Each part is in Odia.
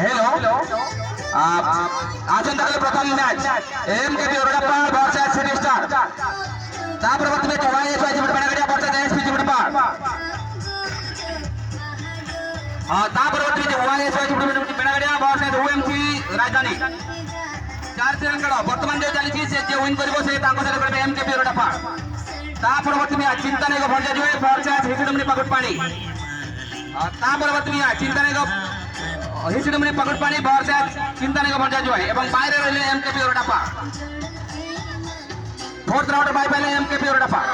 हेलो ଆସନ୍ତାକାଲି ପ୍ରଥମ match M K Oradapal versus city star. ତା ପରବର୍ତ୍ତୀ match Y S Y Benagadia versus S P Chimutipal. ହଁ, ତା ପରବର୍ତ୍ତୀ match Y S Y Benagadia versus OMC Rajdhani. ଚାରି ଜଣ ଖେଳ ବର୍ତ୍ତମାନ ଯୋଉ ଚାଲିଛି, ସେ ଯିଏ ୱିନ୍ କରିବ, ସେ ତାଙ୍କ ସହିତ ଖେଳିବେ ଏମ୍ କେ ପି ଓରଡାପାଳ। ତା ପରବର୍ତ୍ତୀ ମ୍ୟାଚ୍ ଚିନ୍ତାନାୟକ ଭଞ୍ଜାଜୁଏ ଭର୍ସେସ୍ ହିସିଡୁମନି ପାଗୁଟପାଣି। ତା ପରବର୍ତ୍ତୀ ମ୍ୟାଚ୍ ଚିନ୍ତାନାୟକ ହିସିଡୁମନି ପାଗୁଟପାଣି ଭର୍ସେସ୍ ଚିନ୍ତାନାୟକ ଭଞ୍ଜାଜୁଏ ଏବଂ বাইরে ରହିଲେ M K P Oradapal. Fourth round bye ପାଇଲେ ଏମ୍ କେ ପି ଓରଡାପାଳ।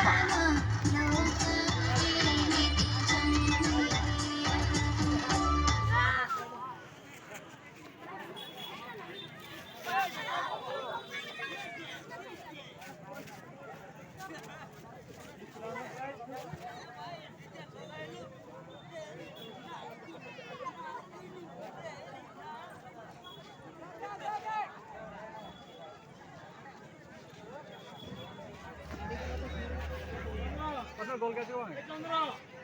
ଗୋଲ।